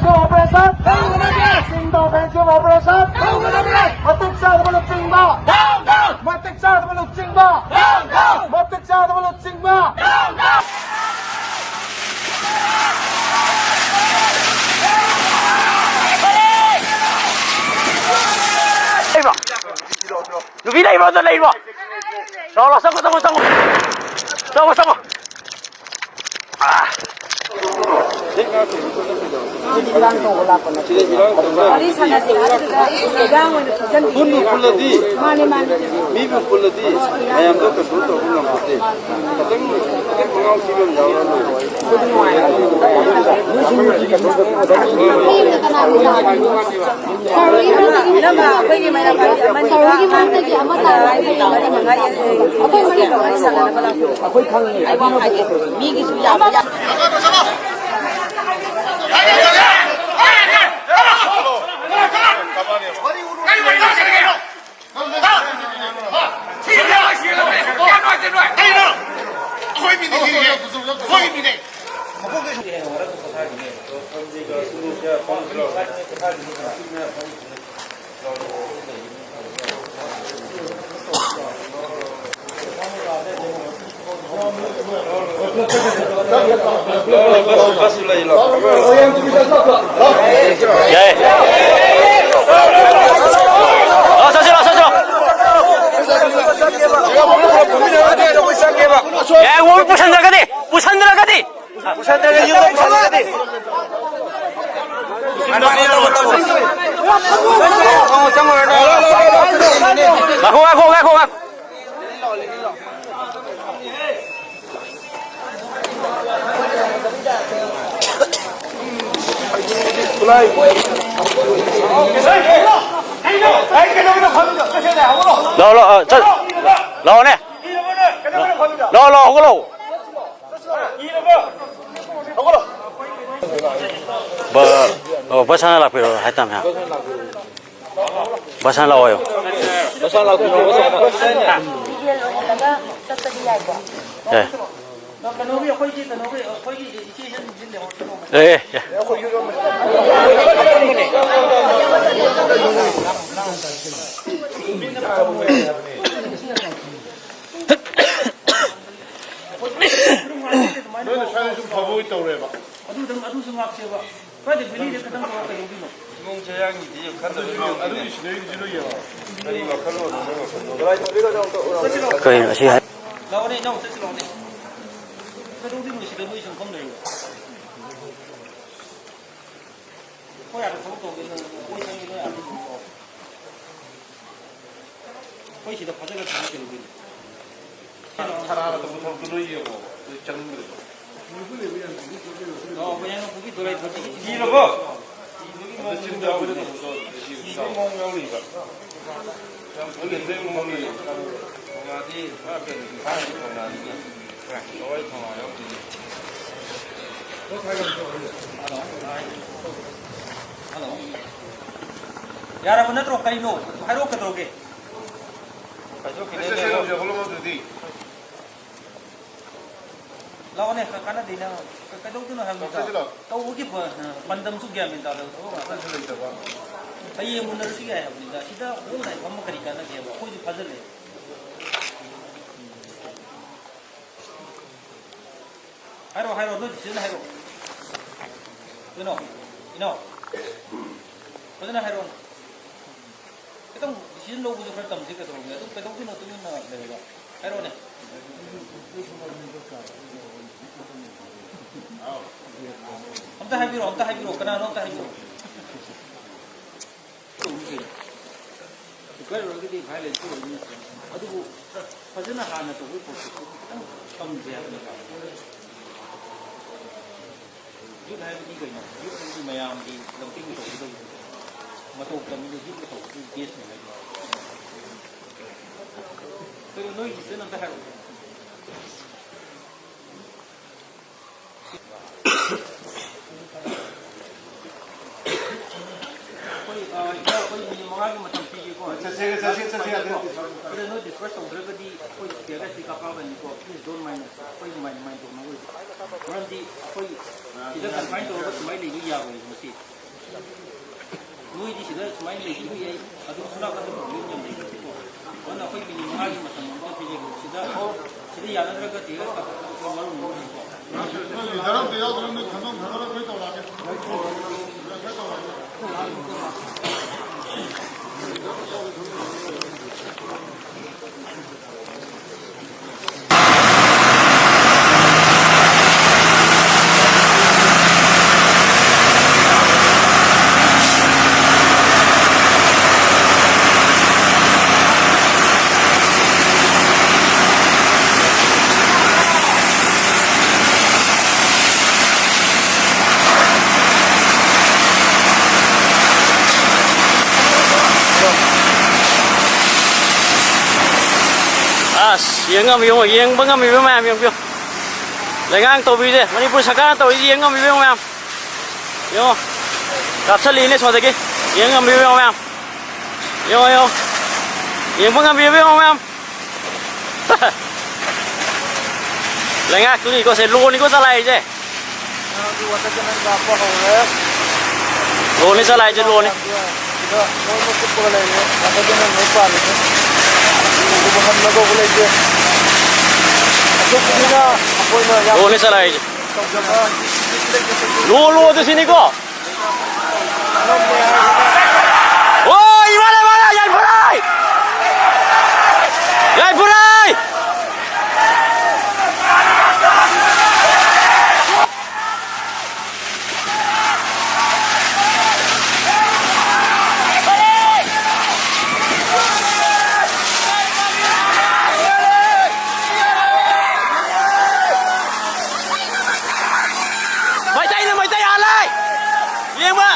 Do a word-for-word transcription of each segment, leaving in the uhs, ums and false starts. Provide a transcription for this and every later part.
Operation! ꯆꯤꯡꯗ offensive operation! ꯃꯇꯤꯛ ꯆꯥꯗꯕ ꯂꯨꯆꯤꯡꯕ! ꯃꯇꯤꯛ ꯆꯥꯗꯕ ꯂꯨꯆꯤꯡꯕ! ꯃꯇꯤꯛ ꯆꯥꯗꯕ ꯂꯨꯆꯤꯡꯕ! ꯂꯩꯕ꯭ꯔꯣ? ꯅꯨꯄꯤ ꯂꯩꯕ꯭ꯔꯣ? ꯑꯗ ꯂꯩꯕ꯭ꯔꯣ? ꯂꯥꯛꯑꯣ, ꯂꯥꯛꯑꯣ, ꯆꯪꯉꯣ, ꯆꯪꯉꯣ, ꯆꯪꯉꯣ꯫ ꯆꯪꯉꯣ, ꯆꯪꯉꯣ꯫ ꯋꯥꯔꯤ ꯁꯥꯟꯅꯁꯦ ꯍꯥꯏꯕꯗꯨꯗ ꯏꯔꯥꯡ ꯑꯣꯏꯅ ꯊꯣꯛꯍꯟꯕꯤꯔꯦ꯫ ꯄꯨꯟꯕꯨ ꯄꯨꯜꯂꯗꯤ, ꯃꯥꯅꯦ, ꯃꯥꯅꯦ꯫ ꯃꯤꯕꯨ ꯄꯨꯜꯂꯗꯤ ꯃꯌꯥꯝꯗꯣ ꯀꯟꯇ꯭ꯔꯣꯜ ꯇꯧꯕ ꯉꯝꯄꯣꯠꯇꯦ꯫ ꯈꯤꯇꯪ, ꯈꯤꯇꯪ ꯃꯉꯥꯎ ꯊꯤꯕ ꯑꯃ ꯌꯥꯎꯔ ꯂꯣꯏꯔꯦ꯫ ꯏꯅꯝꯃ, ꯑꯩꯈꯣꯏꯒꯤ ꯃꯩꯔꯥ ꯄꯥꯏꯕꯤ ꯑꯃꯅꯤ ꯃꯔꯤ ꯃꯉꯥ ꯌꯦꯟ ꯂꯩ꯫ ꯋꯥꯔꯤ ꯁꯥꯟꯅꯅꯕ ꯂꯥꯛꯄꯤꯔꯣ꯫ ꯃꯤꯒꯤꯁꯨ ꯌꯥꯕ ꯌꯥ- ꯌꯥꯏ꯫ ꯂꯥꯛꯑꯣ, ꯆꯠꯁꯤ, ꯂꯥꯛꯑꯣ, ꯆꯠꯁꯤ, ꯂꯥꯛꯑꯣ꯫ ꯌꯥꯏ, ꯃꯣꯏ ꯄꯨꯁꯟꯗ꯭ꯔꯒꯗꯤ, ꯄꯨꯁꯟꯗ꯭ꯔꯒꯗꯤ꯫ ꯄꯨꯁꯟꯗ꯭ꯔꯒꯗꯤ, ꯌꯨꯝꯗ ꯄꯨꯁꯟꯗ꯭ꯔꯒꯗꯤ꯫ ꯉꯥꯏꯈꯣ, ꯉꯥꯏꯈꯣ, ꯉꯥꯏꯈꯣ, ꯉꯥꯏꯈꯣ꯫ ꯂꯥꯛꯑꯣ, ꯂꯥꯛꯑꯣ, ꯆꯠ-, ꯂꯥꯛꯑꯣꯅꯦ꯫ ꯂꯥꯛꯑꯣ, ꯂꯥꯛꯑꯣ, ꯍꯧꯒꯠꯂꯛꯑꯣ꯫ ꯕ-, ꯑꯣ, ꯕꯁ ꯍꯥꯟꯅ ꯂꯥꯛꯄꯤꯔꯣ ꯍꯥꯏ ꯇꯥꯃꯦ꯫ ꯕꯁ ꯍꯥꯟꯅ ꯂꯥꯛꯑꯣ ꯍꯥꯏꯌꯣ꯫ ꯕꯁ ꯍꯥꯟꯅ ꯂꯥꯛꯄꯤꯔꯣ, ꯕꯁ ꯍꯥꯟꯅ꯫ ꯌꯥꯏ꯫ ꯑꯦ, ꯑꯦ, ꯑꯦ꯫ ꯅꯣꯏꯅ ꯁ꯭ꯋꯥꯏꯗ ꯁꯨꯝ ꯐꯕ ꯑꯣꯏ ꯇꯧꯔꯦꯕ꯫ ꯑꯗꯨꯗꯪ, ꯑꯗꯨꯁꯨ ꯉꯥꯛꯁꯦꯕ꯫ ꯁ꯭ꯋꯥꯏꯗ ꯚꯦꯂꯤꯗ ꯈꯤꯇꯪ ꯇꯧꯔ ꯀꯩꯗꯧꯗꯣꯏꯅꯣ? ꯏꯃꯨꯡ ꯆꯌꯥꯡꯒꯤꯗꯤ ꯈꯟꯗꯕ ꯑꯗꯨꯒꯤ ꯁꯤꯅꯔꯤꯁꯤꯗ ꯌꯦꯡꯉꯣ꯫ ꯀꯔꯤ ꯋꯥꯈꯜꯂꯣꯟꯅꯣ ꯅꯣꯏ ꯋꯥꯈꯜꯂꯣꯟ? ꯀꯩꯅꯣ ꯑꯁꯤ ꯍꯥꯏ- ꯂꯥꯛꯑꯣꯅꯦ, ꯏꯅꯥꯎ, ꯆꯠꯁꯤ ꯂꯥꯛꯑꯣꯅꯦ꯫ ꯀꯩꯗꯧꯗꯣꯏꯅꯣ ꯁꯤꯗ ꯅꯣꯏ ꯁꯨꯝ ꯐꯝ ꯂꯩꯔꯒ? ꯑꯩꯈꯣꯏ ꯑꯥꯗ ꯊꯕꯛ ꯇꯧꯒꯦ, ꯅꯣꯏ ꯁꯪꯒꯤ ꯅꯣꯏ ꯑꯥꯗ ꯑꯗꯨꯝ ꯇꯧ꯫ ꯑꯩꯈꯣꯏ ꯁꯤꯗ ꯐꯖꯅ ꯊꯕꯛ ꯇꯧꯒꯦ꯫ ꯊꯔꯥꯗ ꯇꯧꯕ ꯊꯕꯛꯇꯨ ꯅꯣꯏ ꯌꯦꯡꯉꯣ, ꯅꯣꯏ ꯆꯪꯗ꯭ꯔꯤꯗꯣ꯫ ꯑꯣ, ꯃꯌꯥꯡ ꯄꯨꯈ꯭ꯔꯤꯗꯣ ꯂꯩ, ꯊꯕꯛ ꯏꯔꯕꯣ? ꯏꯕꯒꯤ ꯃꯑꯣꯡ ꯌꯥꯎꯔꯤꯕ꯫ ꯏꯕꯒꯤ ꯃꯑꯣꯡ ꯌꯥꯎꯔꯤꯕ꯫ ꯌꯥꯝ ꯐꯖꯩ ꯃꯑꯣꯡ ꯌꯥꯎꯔꯤꯕ꯫ ꯀꯧꯅꯥꯗꯤ ꯄꯨꯔꯥ ꯀꯩꯅꯣ, ꯊꯥꯏꯅꯒꯤ ꯀꯧꯅꯥꯅꯤꯅꯦ꯫ ꯂꯋꯥꯏ ꯊꯧꯅꯥ ꯌꯥꯎꯗꯦꯅꯦ꯫ ꯍꯜꯂꯣ꯫ ꯌꯥꯔꯕ ꯅꯠꯇ꯭ꯔꯣ? ꯀꯩꯅꯣ? ꯍꯥꯏꯔꯛꯑꯣ, ꯀꯩꯗꯧꯔꯒꯦ? ꯍꯥꯏꯗꯣꯛꯈꯤꯅꯦ, ꯁꯦ, ꯁꯦ, ꯅꯦ꯫ ꯌꯧꯁꯜꯂꯣ ꯑꯗꯨꯗꯤ꯫ ꯂꯥꯛꯑꯣꯅꯦ, ꯀ-, ꯀꯥꯟꯅꯗꯦꯅꯦ꯫ ꯀ-, ꯀꯩꯗꯧꯗꯣꯏꯅꯣ ꯍꯥꯏꯕꯅꯤꯗ꯫ ꯇꯧꯁꯤ ꯂꯥꯛꯑꯣ꯫ ꯇꯧꯕꯒꯤ ꯄ-, ꯑ, ꯄꯥꯟꯗꯝꯁꯨ ꯒ꯭ꯌꯥꯟ ꯃꯦꯟ ꯇꯥꯗꯕ ꯊꯕꯛ ꯉꯥꯛꯇ꯫ ꯑꯗꯨꯁꯨ ꯂꯩꯇꯕ꯫ ꯍꯌꯦꯡ ꯎꯅꯔꯁꯨ ꯌꯥꯏ ꯍꯥꯏꯕꯅꯤꯗ꯫ ꯁꯤꯗ ꯍꯣꯡꯅ ꯐꯝꯕ ꯀꯔꯤ ꯀꯥꯟꯅꯒꯦꯕ? ꯑꯩꯈꯣꯏꯁꯨ ꯐꯥꯖꯤꯜꯂꯦ꯫ ꯍꯥꯏꯔꯣ, ꯍꯥꯏꯔꯣ, ꯅꯣꯏ decision ꯍꯥꯏꯔꯣ꯫ ꯀꯩꯅꯣ? ꯏꯅꯥꯎ? ꯐꯖꯅ ꯍꯥꯏꯔꯣ꯫ ꯈꯤꯇꯪ decision ꯂꯧꯕꯁꯨ ꯈꯔ ꯇꯝꯁꯤ ꯀꯩꯗꯧꯔꯒꯦ? ꯑꯗꯨꯝ ꯀꯩꯗꯧꯗꯣꯏꯅꯣ ꯇꯨꯃꯤꯟꯅ ꯂꯩꯔꯒ? ꯍꯥꯏꯔꯣꯅꯦ꯫ ꯑꯝꯇ ꯍꯥꯏꯕꯤꯔꯣ, ꯑꯝꯇ ꯍꯥꯏꯕꯤꯔꯣ, ꯀꯅꯥꯅꯣ ꯑꯝꯇ ꯍꯥꯏꯕꯤꯔꯣ꯫ ꯇꯧꯅꯤ ꯀꯩꯅꯣ꯫ Require ꯑꯣꯏꯔꯒꯗꯤ violence ꯑꯣꯏꯅꯤ꯫ ꯑꯗꯨꯕꯨ ꯐꯖꯅ ꯍꯥꯟꯅ ꯇꯧꯕꯒꯤ process ꯇꯨ ꯈꯤꯇꯪ ꯇꯝꯁꯦ ꯍꯥꯏꯕꯅꯤꯗ꯫ Youth ꯍꯥꯏꯕꯗꯤ ꯀꯩꯅꯣ? Youth ꯍꯥꯏꯕꯗꯤ ꯃꯌꯥꯝꯒꯤ ꯂꯝꯖꯦꯟ ꯇꯧꯒꯗꯕꯗꯨ꯫ ꯃꯇꯧ ꯇꯝꯃꯤꯕ youth ꯅ ꯇꯧꯕꯗꯨ best ꯅꯤ ꯍꯥꯏꯕ꯫ ꯀꯩꯅꯣ ꯅꯣꯏꯒꯤ ꯏꯆꯟ ꯑꯝꯇ ꯍꯥꯏꯔꯛꯑꯣ꯫ ꯑꯩꯈꯣꯏ, ꯑ, ꯏꯇꯥꯎ, ꯑꯩꯈꯣꯏ ꯃꯤꯅꯤꯠ ꯃꯉꯥꯒꯤ ꯃꯇꯝ ꯄꯤꯒꯦꯀꯣ꯫ ꯆꯠꯁꯦ, ꯆꯠꯁꯦ, ꯆꯠꯁꯦ, ꯌꯥꯗꯦ, ꯌꯥꯗꯦ꯫ ꯑꯗꯨ ꯅꯣꯏ disperse ꯇꯧꯗ꯭ꯔꯒꯗꯤ ꯑꯩꯈꯣꯏ tear gas ꯇꯤ ꯀꯥꯞꯄꯛꯑꯕꯅꯤꯀꯣ꯫ Please don't mind us. ꯑꯩꯈꯣꯏ ꯃꯥꯏꯟ, ꯃꯥꯏꯟ ꯇꯧꯅꯔꯣꯏ꯫ ꯃꯔꯝꯗꯤ ꯑꯩꯈꯣꯏ ꯁꯤꯗ confine ꯇꯧꯔꯒ ꯁꯨꯃꯥꯏꯅ ꯂꯩꯕ ꯌꯥꯔꯣꯏ ꯉꯁꯤ꯫ ꯁꯨꯃꯥꯏꯅ ꯂꯩꯈꯤꯕ ꯌꯥꯏ꯫ ꯑꯗꯨ ꯁꯨꯡꯂꯥꯛ ꯂꯥꯛꯇꯕ ꯄ꯭ꯔꯣꯕ꯭ꯂꯦꯝ ꯌꯥꯝ ꯂꯩꯈꯤꯕꯀꯣ꯫ ꯑꯗꯨꯅ ꯑꯩꯈꯣꯏ ꯃꯤꯅꯤꯠ ꯃꯉꯥꯒꯤ ꯃꯇꯝ ꯑꯃꯇ ꯄꯤꯖꯒꯦ꯫ ꯁꯤꯗ, ꯁꯤꯗ ꯌꯥꯅꯗ꯭ꯔꯒꯗꯤ ꯍꯦꯛ ꯃꯔꯨꯞ ꯃꯔꯨꯞ ꯂꯩꯀꯣ꯫ ꯂꯤꯗꯔ ꯑꯝꯇ ꯌꯥꯎꯗ꯭ꯔꯕꯅꯤꯅ ꯈꯟꯐꯝ ꯈꯪꯉꯔꯣꯏ꯫ ꯑꯩꯈꯣꯏ ꯇꯧꯔꯛꯑꯒꯦ꯫ ꯑꯩꯈꯣꯏ ꯇꯧꯔꯛꯑꯒꯦ꯫ ꯑꯁ, ꯌꯦꯡ ꯉꯝꯃꯤ, ꯌꯦꯡꯉꯣ, ꯌꯦꯡꯕ ꯉꯝꯃꯤꯕ ꯃꯌꯥꯝ ꯌꯦꯡꯕꯤꯌꯨ꯫ ꯂꯩꯉꯥꯛꯅ ꯇꯧꯕꯤꯁꯦ, ꯃꯅꯤꯄꯨꯔ ꯁꯔꯀꯥꯔꯅ ꯇꯧꯔꯤꯁꯦ ꯌꯦꯡ ꯉꯝꯃꯤꯕ ꯃꯌꯥꯝ꯫ ꯌꯦꯡꯉꯣ, ꯀꯥꯞꯁꯜꯂꯤꯅꯦ ꯁꯣꯝꯗꯒꯤ꯫ ꯌꯦꯡ ꯉꯝꯕꯤꯕ ꯌꯦꯡꯉꯣ ꯃꯌꯥꯝ꯫ ꯌꯦꯡꯉꯣ, ꯌꯦꯡꯉꯣ꯫ ꯌꯦꯡꯕ ꯉꯝꯕꯤꯕ ꯌꯦꯡꯉꯣ ꯃꯌꯥꯝ꯫ ꯂꯩꯉꯥꯛꯇꯨꯅꯤꯀꯣ ꯁꯦ, ꯂꯣꯅꯤꯀꯣ ꯆꯂꯥꯏꯔꯤꯁꯦ꯫ ꯑꯉꯥꯡꯁꯨ ꯋꯥꯇꯔ ꯀꯦꯅꯟ ꯀꯥꯞꯄ ꯍꯧꯔꯦ꯫ ꯂꯣꯅꯤ ꯆꯂꯥꯏꯁꯦ, ꯂꯣꯅꯤ꯫ ꯁꯤꯗ ꯃꯣꯏ ꯃꯣꯏ ꯀꯨꯞꯄꯒ ꯂꯩꯔꯦ꯫ ꯋꯥꯇꯔ ꯀꯦꯅꯟ ꯂꯣꯏ ꯄꯥꯜꯂꯤꯁꯦ꯫ ꯑꯗꯨꯕꯨ ꯍꯟꯅꯗꯧꯕ ꯂꯩꯇꯦ꯫ ꯑꯁꯨꯛ ꯀꯨꯏꯅ ꯑꯩꯈꯣꯏꯅ ꯌꯥꯝ ꯂꯣꯅꯤ ꯆꯂꯥꯏꯁꯦ꯫ ꯇꯧꯖꯕ ꯂꯣ, ꯂꯣꯗ ꯁꯤꯅꯤꯀꯣ꯫ ꯑꯣ, ꯏꯃꯥꯅ, ꯏꯃꯥꯅ, ꯌꯥꯏꯐꯔꯦ! ꯌꯥꯏꯐꯔꯦ! ꯃꯩꯇꯩꯅ ꯃꯩꯇꯩ ꯍꯥꯠꯂꯦ! ꯌꯦꯡꯕ!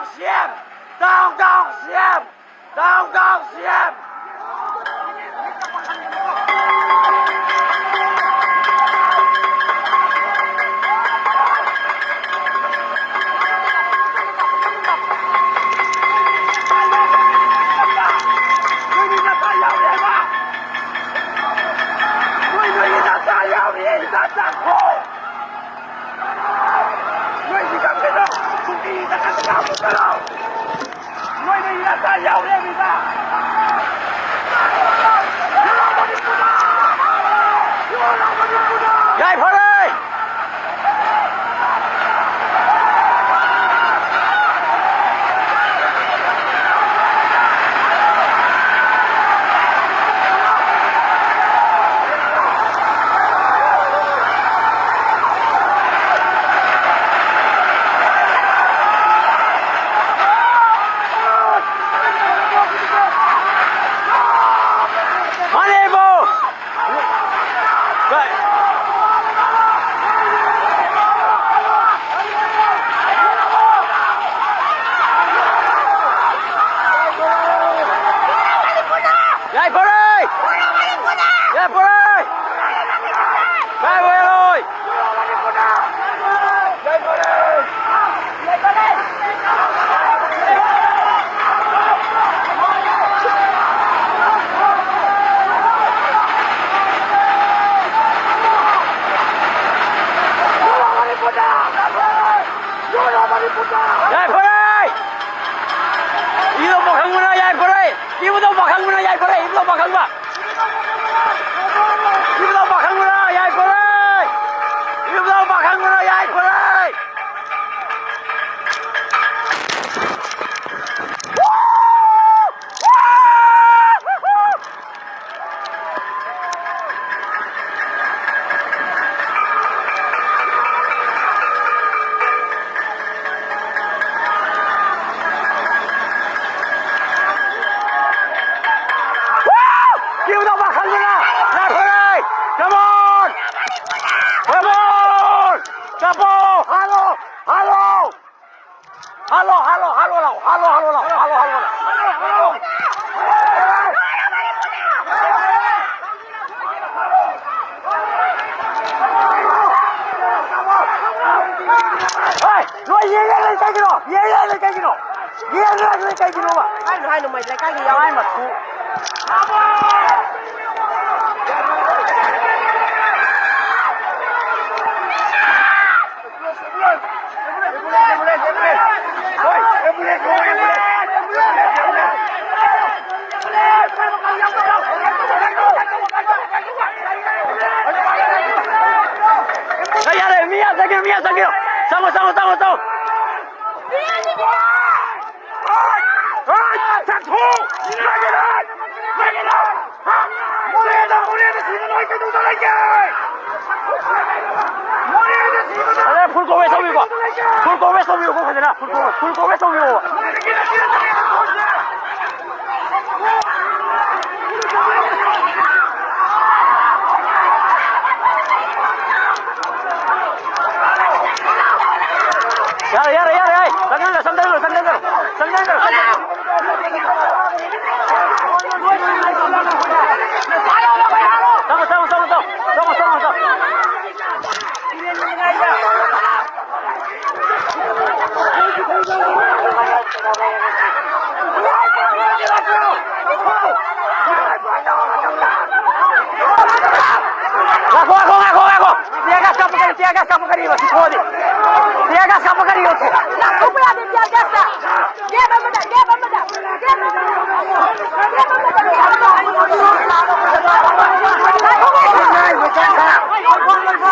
ꯁꯤ ꯑꯦꯝ! Down, down, ꯁꯤ ꯑꯦꯝ! Down, down, ꯁꯤ ꯑꯦꯝ! ꯌꯥꯏꯐꯔꯦ! ꯃꯥꯅꯦ ꯏꯕꯣ! ꯌꯥꯏꯐꯔꯦ! ꯌꯥꯏꯐꯔꯦ! ꯌꯥꯏꯐꯔꯦ! ꯌꯥꯏꯐꯔꯦ! ꯏꯕꯨꯙꯧ ꯄꯥꯈꯪꯕꯅ ꯌꯥꯏꯐꯔꯦ! ꯏꯕꯨꯙꯧ ꯄꯥꯈꯪꯕꯅ ꯌꯥꯏꯐꯔꯦ! ꯏꯕꯨꯙꯧ ꯄꯥꯈꯪꯕ! ꯏꯕꯨꯙꯧ ꯄꯥꯈꯪꯕꯅ ꯌꯥꯏꯐꯔꯦ! ꯏꯕꯨꯙꯧ ꯄꯥꯈꯪꯕꯅ ꯌꯥꯏꯐꯔꯦ! Give it up, Alejandra! Come on! ꯍꯥꯠꯂꯣ, ꯍꯥꯠꯂꯣ, ꯍꯥꯠꯂꯣ, ꯍꯥꯠꯂꯣ, ꯍꯥꯠꯂꯣ, ꯍꯥꯠꯂꯣ, ꯍꯥꯠꯂꯣ, ꯍꯥꯠꯂꯣ꯫ ꯍꯣꯏ, ꯂꯣꯏ ꯌꯦꯡꯉ ꯂꯩ ꯀꯩꯒꯤꯅꯣ? ꯌꯦꯡꯉ ꯂꯩ ꯀꯩꯒꯤꯅꯣ? ꯌꯦꯡꯉ ꯂꯩ ꯀꯩꯒꯤꯅꯣꯕ? ꯍꯥꯏꯅꯨ, ꯍꯥꯏꯅꯨ, ꯃꯣꯏ ꯂꯩꯀꯥꯏꯒꯤ ꯌꯥꯎ꯫ ꯃꯥꯏ ꯃꯊꯨ꯫ ꯌꯥꯔꯦ, ꯌꯥꯔꯦ, ꯃꯤ ꯌꯥꯝ ꯆꯪꯈꯤꯅꯣ, ꯃꯤ ꯌꯥꯝ ꯆꯪꯈꯤꯅꯣ꯫ ꯆꯪꯉꯣ, ꯆꯪꯉꯣ, ꯆꯪꯉꯣ, ꯆꯪꯉꯣ꯫ ꯃꯣꯔꯦꯗ, ꯃꯣꯔꯦꯗ ꯁꯤꯕ ꯅꯣꯏ ꯀꯩꯗꯧꯗ ꯂꯩꯒꯦ? ꯃꯣꯔꯦꯗ ꯁꯤꯕ ꯅꯣꯏ ꯑꯗ full coverage ꯇꯧꯕꯤꯌꯨꯀꯣ꯫ Full coverage ꯇꯧꯕꯤꯌꯨꯀꯣ ꯐꯖꯅ꯫ Full coverage, full coverage ꯇꯧꯕꯤꯌꯣꯕ꯫ ꯌꯥꯔꯦ, ꯌꯥꯔꯦ, ꯌꯥꯔꯦ, ꯌꯥꯔꯦ꯫ ꯆꯪꯁꯤꯜꯂꯣ, ꯆꯪꯁꯤꯜꯂꯣ, ꯆꯪꯁꯤꯜꯂꯣ꯫ ꯆꯪꯁꯤꯜꯂꯣ, ꯆꯪꯁꯤꯜꯂꯣ꯫ ꯆꯪꯉꯣ, ꯆꯪꯉꯣ, ꯆꯪꯉꯣ, ꯆꯪꯉꯣ꯫ ꯆꯪꯉꯣ, ꯆꯪꯉꯣ, ꯆꯪꯉꯣ꯫ ꯉꯥꯏꯈꯣ, ꯉꯥꯏꯈꯣ, ꯉꯥꯏꯈꯣ, ꯉꯥꯏꯈꯣ꯫ Tear gas ꯀꯥꯞꯄꯛꯀꯅꯤ, tear gas ꯀꯥꯞꯄꯛꯀꯅꯤꯕ, ꯁꯤ ꯊꯣꯛꯑꯗꯤ꯫ Tear gas ꯀꯥꯞꯄꯛꯀꯅꯤꯕ, ꯁꯤ꯫ ꯂꯥꯛꯊꯣꯛꯄ ꯌꯥꯗꯦ, tear gas ꯇ꯫ Gate ꯑꯃꯗ, gate ꯑꯃꯗ, gate ꯑꯃꯗ, gate ꯑꯃꯗ꯫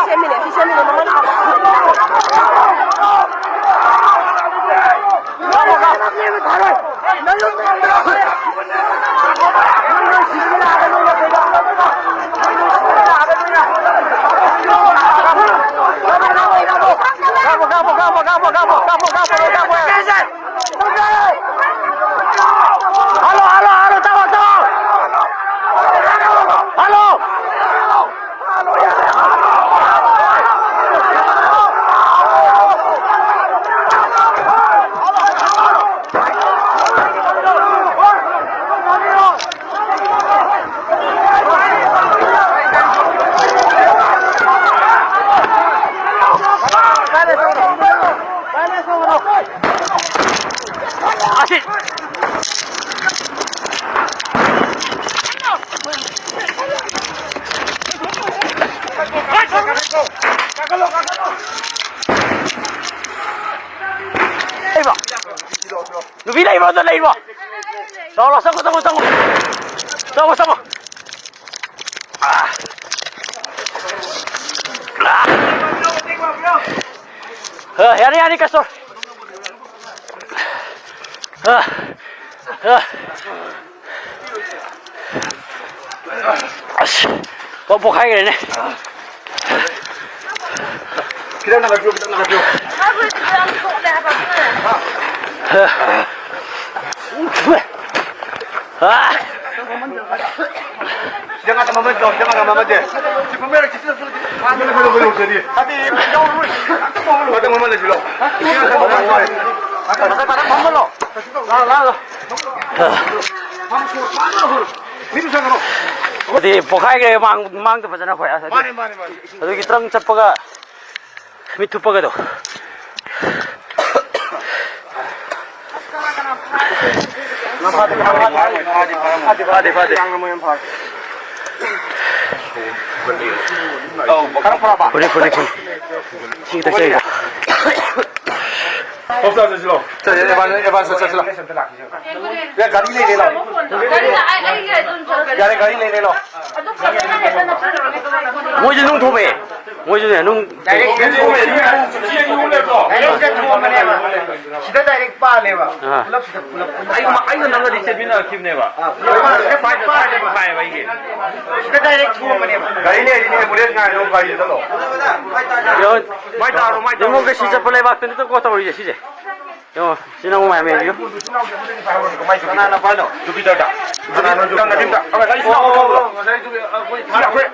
ꯁꯦꯝꯃꯤꯅꯦ, ꯁꯤ ꯁꯦꯝꯃꯤꯅꯦ, ꯃꯃꯜ꯫ ꯍꯜꯂꯣ, ꯍꯜꯂꯣ, ꯍꯜꯂꯣ, ꯇꯥꯃꯣ, ꯇꯥꯃꯣ꯫ ꯍꯜꯂꯣ꯫ ꯂꯩꯕ꯭ꯔꯣ? ꯑꯗ ꯂꯩꯕ꯭ꯔꯣ? ꯂꯥꯛꯑꯣ, ꯂꯥꯛꯑꯣ, ꯆꯪꯉꯣ, ꯆꯪꯉꯣ, ꯆꯪꯉꯣ꯫ ꯆꯪꯉꯣ, ꯆꯪꯉꯣ꯫ ꯑꯥ꯫ ꯑꯥ, ꯌꯥꯅꯤ, ꯌꯥꯅꯤ, ꯀꯁꯇꯣꯔ꯫ ꯑꯥ, ꯑꯥ꯫ ꯑꯁ, ꯄꯣ-, ꯄꯣꯈꯥꯏꯈ꯭ꯔꯦꯅꯦ꯫ ꯈꯤꯇꯪ ꯅꯪꯒꯠꯄꯤꯌꯨ, ꯈꯤꯇꯪ ꯅꯪꯒꯠꯄꯤꯌꯨ꯫ ꯑꯥ꯫ ꯁꯤꯗ ꯉꯥꯛꯇ ꯃꯃꯜ ꯇꯧ, ꯁꯤꯗ ꯉꯥꯛꯇ ꯃꯃꯜ ꯇꯧ꯫ ꯁꯤ ꯄꯨꯝꯕ ꯌꯥꯔꯣꯏ, ꯁꯤ ꯄꯨꯝꯕ ꯌꯥꯔꯣꯏ, ꯁꯤ ꯄꯨꯝꯕ ꯌꯥꯔꯣꯏ꯫ ꯍꯥꯏꯗꯤ, ꯌꯥꯎꯔꯔꯣꯏ꯫ ꯉꯥꯛꯇ ꯃꯃꯜ ꯂꯩꯁꯤꯜꯂꯣ꯫ ꯉꯥꯛꯇ ꯃꯃꯜ ꯂꯩꯁꯤꯜꯂꯣ꯫ ꯉꯥꯛꯇ ꯐꯝꯃꯜꯂꯣ꯫ ꯂꯥꯛꯑꯣ, ꯂꯥꯛꯑꯣ꯫ ꯃꯤꯗꯨ ꯆꯪꯈ꯭ꯔꯣ꯫ ꯑꯗꯨꯗꯤ ꯄꯣꯛꯈꯥꯏꯈ꯭ꯔꯦ, ꯃꯥꯡ-, ꯃꯥꯡꯗ ꯐꯖꯅ ꯈꯣꯏ꯫ ꯃꯥꯅꯦ, ꯃꯥꯅꯦ, ꯃꯥꯅꯦ꯫ ꯑꯗꯨꯒꯤ ꯇ꯭ꯔꯪ ꯆꯠꯄꯒ ꯃꯤꯠ ꯊꯨꯞꯄꯒꯗꯣ꯫ ꯐꯥꯗꯦ, ꯐꯥꯗꯦ꯫ ꯐꯨꯔꯦ, ꯐꯨꯔꯦ, ꯐꯨꯔꯦ꯫ ꯁꯤ ꯈꯤꯇꯪ ꯆꯩꯔꯣ꯫ ꯆꯠꯁꯤ, ꯑꯦꯗꯚꯥꯟꯁ, ꯑꯦꯗꯚꯥꯟꯁ ꯆꯠꯁꯤ ꯂꯥꯎ꯫ ꯌꯥ, ꯒꯥꯔꯤ ꯂꯩꯔꯦ ꯂꯥꯎ꯫ ꯒꯥꯔꯤ ꯂꯥꯛꯑꯦ, ꯑꯩꯒꯤ ꯑꯗꯨꯝ ꯆꯠꯈ꯭ꯔꯦ꯫ ꯌꯥꯔꯦ, ꯒꯥꯔꯤ ꯂꯩꯔꯦ ꯂꯥꯎ꯫ ꯑꯗꯨ ꯐꯖꯅ ꯍꯦꯛꯇ ꯅꯞꯁꯤꯜꯂꯨꯔꯒꯦ꯫ ꯃꯣꯏꯁꯨ ꯅꯨꯡ ꯊꯣꯝꯃꯦ꯫ ꯃꯣꯏꯁꯨꯅꯦ, ꯅꯨꯡ꯫ ꯗꯥꯏꯔꯦꯛ ꯁꯤꯗ ꯊꯣꯝꯃꯅꯦꯕ꯫ ꯑꯥ꯫ ꯄꯨꯂꯞ ꯁꯤꯗ, ꯄꯨꯂꯞ, ꯄꯨꯂꯞ꯫ ꯑꯩꯒ ꯃ-, ꯑꯩꯒ ꯅꯪꯒꯗꯤ ꯆꯦꯟꯃꯤꯟꯅꯈꯤꯕꯅꯦꯕ꯫ ꯑꯥ, ꯄꯨꯂꯞ ꯄꯥꯔꯒ ꯁ꯭ꯋꯥꯏꯗ, ꯁ꯭ꯋꯥꯏꯗ ꯄꯥꯏꯌꯦꯕ ꯑꯩꯒꯤ꯫ ꯁꯤꯗ ꯗꯥꯏꯔꯦꯛ ꯊꯣꯝꯃꯅꯦꯕ꯫ ꯒꯥꯔꯤ ꯂꯩꯔꯗꯤꯅꯦ, ꯑꯦꯝꯕꯨꯂꯦꯟꯁ ꯉꯥꯏꯔꯣ, ꯒꯥꯔꯤꯗ ꯆꯠꯂꯣ꯫ ꯃꯥꯏ ꯇꯥꯔꯣ, ꯃꯥꯏ ꯇꯥꯔꯣ꯫ ꯅꯪꯉꯣꯟ ꯀꯩꯁꯤ ꯆꯠꯄ ꯂꯩꯕꯥꯛꯇ ꯅꯠꯇ꯭ꯔꯣ ꯇꯧꯔꯤꯁꯦ ꯁꯤꯁꯦ? ꯌꯦꯡꯉꯣ, ꯁꯤ ꯅꯪ ꯃꯌꯥꯝ ꯌꯦꯡꯕꯤꯌꯨ꯫ ꯀꯅꯥꯅ ꯄꯥꯏꯅꯣ? ꯖꯨꯄꯤꯇꯔꯗ꯫ ꯅꯪ ꯅꯊꯟꯗ꯫ ꯑꯣ, ꯑꯣ, ꯑꯣ, ꯉꯁꯥꯏ ꯖꯨꯄꯤ-, ꯑꯩꯈꯣꯏ ꯁꯤ ꯑꯩꯈꯣꯏ